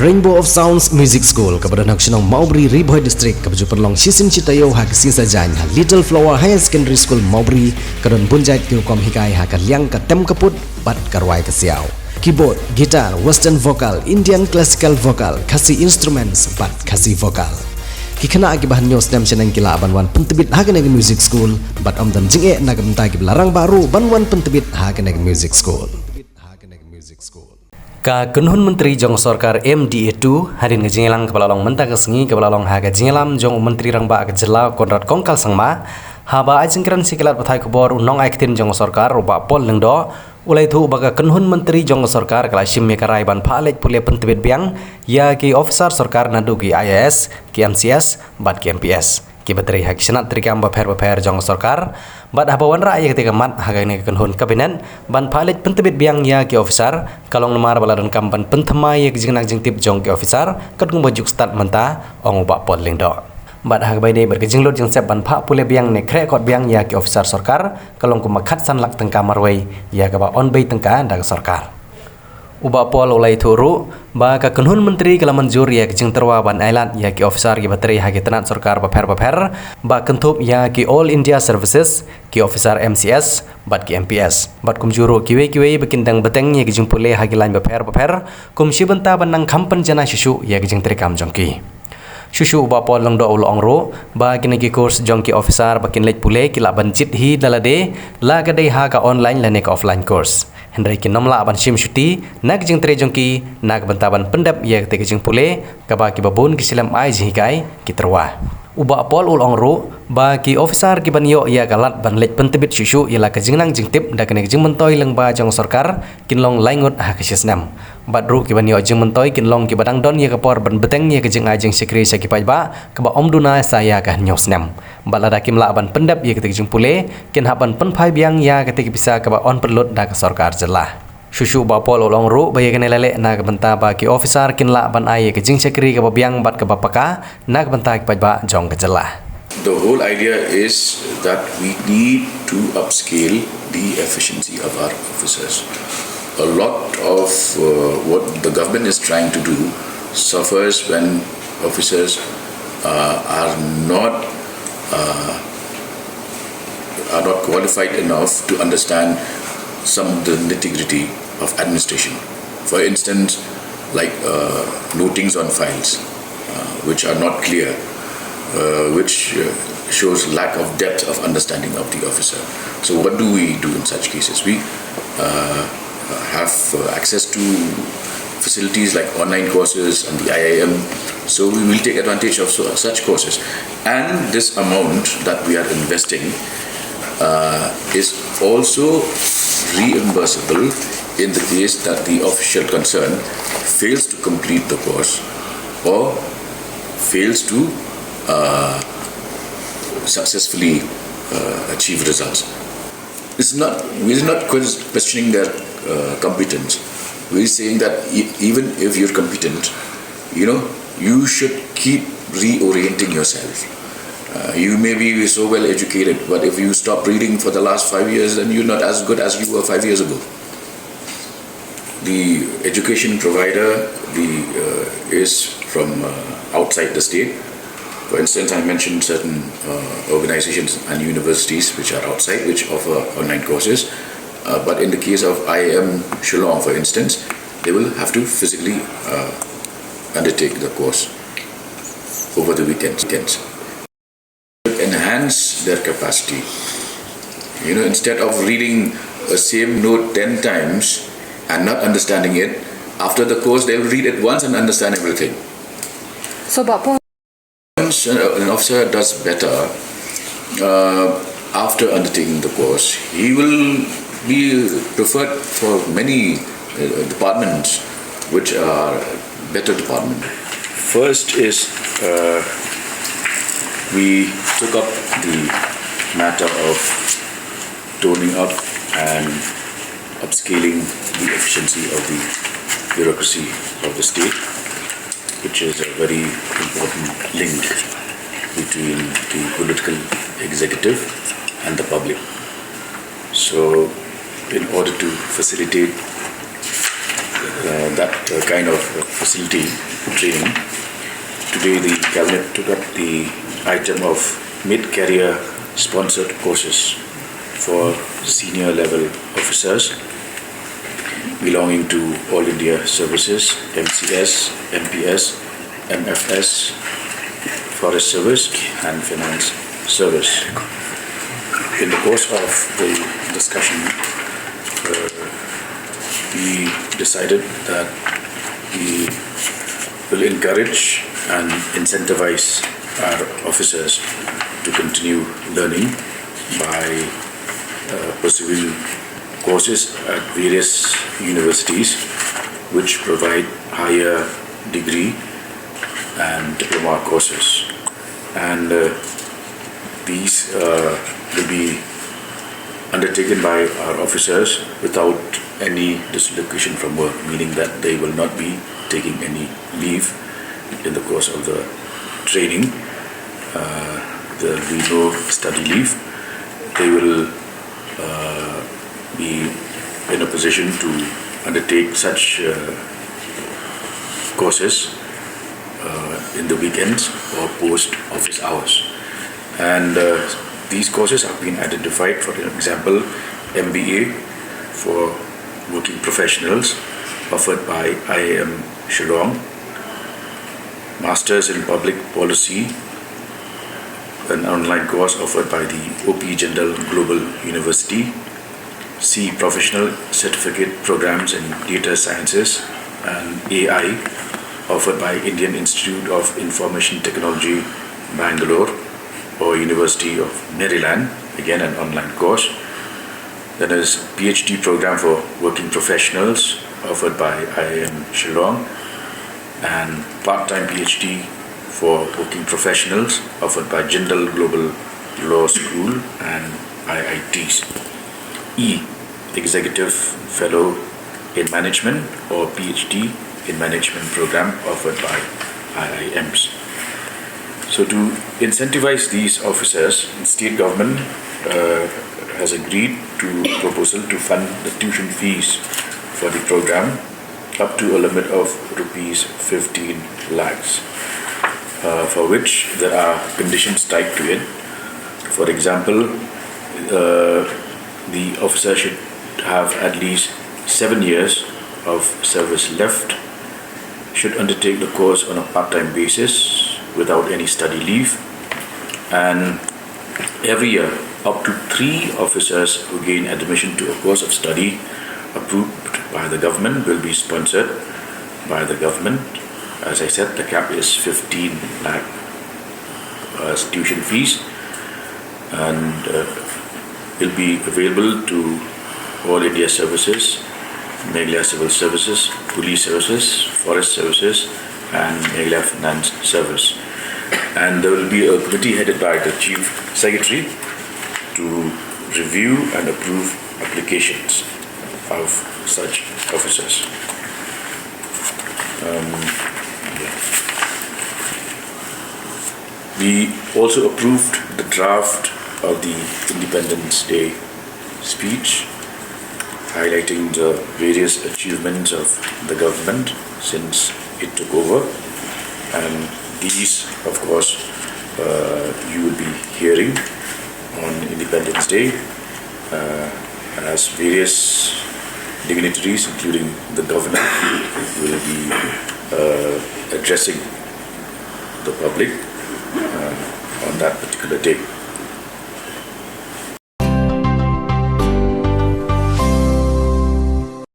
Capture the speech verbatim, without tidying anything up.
Rainbow of Sounds Music School, kaba don ha ka shnong Mawbri, Ri Bhoi District, kaba ju pynlong shisien shi taïew ha ka sngi Saitjaiñ ha Little Flower Higher Secondary School Mawbri, ka don bun jait ki rukom hikai ha ka liang ka tem ka put bad ka rwai ka siaw. Keyboard, guitar, western vocal, Indian classical vocal, Khasi instruments bad Khasi vocal. Ki khynnah kiba hynñiew snem shaneng ki lah ban wan pyntbit ha kane ka music school bad ym don jingeh na ka bynta kiba la rangbah ruh ban wan pyntbit ha kane ka music school. Ka kynhun myntri jong sorkar M D A two, hadien ka jingïalang kaba la long mynta ka sngi, kaba la long ha ka jingïalam jong u Myntri Rangbah ka jylla Conrad Kongkal Sangma, haba ai jingkren sha ki lad pathai khubor, u nongai ktien jong sorkar u Bah Paul Lyngdoh, u la ïathuh ba ka kynhun myntri jong sorkar ka la shim ïa ka rai ban phah leit pule pyntbit biang ïa ki officer sorkar naduh ki I A S, ki M C S bad ki M P S. Kiba trei ha ki shnat treikam bapher bapher jong sorkar. Bad haba wanrah ïa katei ka mat ha kane ka kynhun kabinet ban phah leit pyntbit biang ïa ki officer, ka long namar ba la donkam ban pynthymmai ïa ki jingnak jingtip jong ki officer, katkum ba juk stad mynta, ong u Bah Paul Lyngdoh. Bad ha kaba ïadei bad ka jinglut jingsep ban phah pule biang ne khreh kot biang ïa ki officer sorkar, ka long kumba khatsan lak tyngka marwei ïa kaba ong bei tyngka da ka sorkar. U Bah Paul u la ïathuh ruh ba ka kynhun myntri ka la mynjur ïa ka jingtyrwa ban ailad ïa ki officer kiba trei ha ki tnat sorkar bapher bapher, ba kynthup ïa ki All India Services, ki officer M C S bad ki M P S, bad kumjuh ruh kiwei kiwei ba kin dang bteng ïa ki jingpule ha ki lain bapher bapher, kum shi bynta ban nang kham pynjanai shuh shuh ïa ki jingtreikam jong ki. Shuh shuh u Bah Paul Lyngdoh u la ong ruh ba kine ki course jong ki officer ba kin leit pule ki lah ban jied hi da lade, la ka dei ha ka online lane ka offline course. Hynrei kin ym lah ban shim shuti na ka jingtrei jong ki na ka bynta ban pyndep ïa katei ka jingpule, kaba kiba bun ki shlem ai jinghikai ki tyrwa. U Bah Paul u la ong ruh ba ki officer kiban ïoh ïa ka lad ban leit pyntbit shuh shuh ïa la ka jingnang jingtip da kane ka jingmyntoi lyngba jong sorkar kin long lai ngut ha ka shi snem. Bad ruh kiban ïoh jingmyntoi kin long kiba dang don ïa ka por ban bteng ïa ka jingai jingshakri sha ki paidbah kaba ym duna sa ïa ka hynñiew snem. Bad lada kim lah ban pyndep ïa katei ka jingpule, kin hap ban pynphai biang ïa katei ka pisa kaba ong pynlut da ka sorkar jylla. Shuh shuh u Bah Paul u la ong ruh ba ïa kane la leh na ka bynta ba ki officer kin lah ban ai ïa ka jingshakri kaba biang bad kaba paka na ka bynta ki paidbah jong ka jylla. The whole idea is that we need to upscale the efficiency of our officers. A lot of uh, what the government is trying to do suffers when officers uh, are not uh, are not qualified enough to understand some of the nitty gritty of administration. For instance, like uh, notings on files, uh, which are not clear, uh, which uh, shows lack of depth of understanding of the officer. So, what do we do in such cases? We uh, have uh, access to facilities like online courses and the I I M. So, we will take advantage of so, such courses. And this amount that we are investing uh, is also reimbursable in the case that the official concerned fails to complete the course or fails to uh, successfully uh, achieve results. It's not, we're not ques- questioning their uh, competence. We're saying that e- even if you're competent, you know, you should keep reorienting yourself. Uh, you may be so well educated, but if you stop reading for the last five years, then you're not as good as you were five years ago. The education provider the, uh, is from uh, outside the state. For instance, I mentioned certain uh, organizations and universities which are outside, which offer online courses. Uh, but in the case of I I M Shillong, for instance, they will have to physically uh, undertake the course over the weekends. Weekends. Enhance their capacity. You know, instead of reading a same note ten times and not understanding it, after the course they'll read it once and understand everything. So, Bah Paul, once an officer does better uh, after undertaking the course, he will be preferred for many uh, departments which are better department. First is uh, we took up the matter of toning up and upscaling the efficiency of the bureaucracy of the state, which is a very important link between the political executive and the public. So, in order to facilitate uh, that uh, kind of uh, facility training. Today, the cabinet took up the item of mid-career sponsored courses for senior level officers belonging to All India Services, M C S, M P S, M F S, Forest Service, and Finance Service. In the course of the discussion, uh, we decided that we will encourage and incentivize our officers to continue learning by uh, pursuing courses at various universities which provide higher degree and diploma courses. And uh, these uh, will be undertaken by our officers without any dislocation from work, meaning that they will not be taking any leave in the course of the training. Uh, there will be no study leave. They will uh, be in a position to undertake such uh, courses uh, in the weekends or post office hours. And uh, these courses have been identified, for example, M B A for working professionals offered by I I M Shillong, Masters in Public Policy, an online course offered by the O P Jindal Global University, C Professional Certificate Programs in Data Sciences and A I, offered by Indian Institute of Information Technology, Bangalore, or University of Maryland, again an online course. Then is P H D program for working professionals, offered by I I M Shillong, and part-time P H D for working professionals, offered by Jindal Global Law School and I I Ts. E, Executive Fellow in Management or P H D in Management program offered by I I Ms. So to incentivize these officers, the state government uh, has agreed to proposal to fund the tuition fees for the program up to a limit of rupees fifteen lakhs, uh, for which there are conditions tied to it. For example, uh, the officer should have at least seven years of service left, should undertake the course on a part-time basis without any study leave, and every year up to three officers who gain admission to a course of study approved by the government will be sponsored by the government. As I said, the cap is fifteen lakh uh, tuition fees, and uh, will be available to All India Services, Meghalaya Civil Services, Police Services, Forest Services, and Meghalaya Finance Service. And there will be a committee headed by the Chief Secretary to review and approve applications of such officers. Um, yeah. We also approved the draft of the Independence Day speech, highlighting the various achievements of the government since it took over. And these, of course, uh, you will be hearing on Independence Day, uh, as various dignitaries, including the governor, will be uh, addressing the public uh, on that particular day.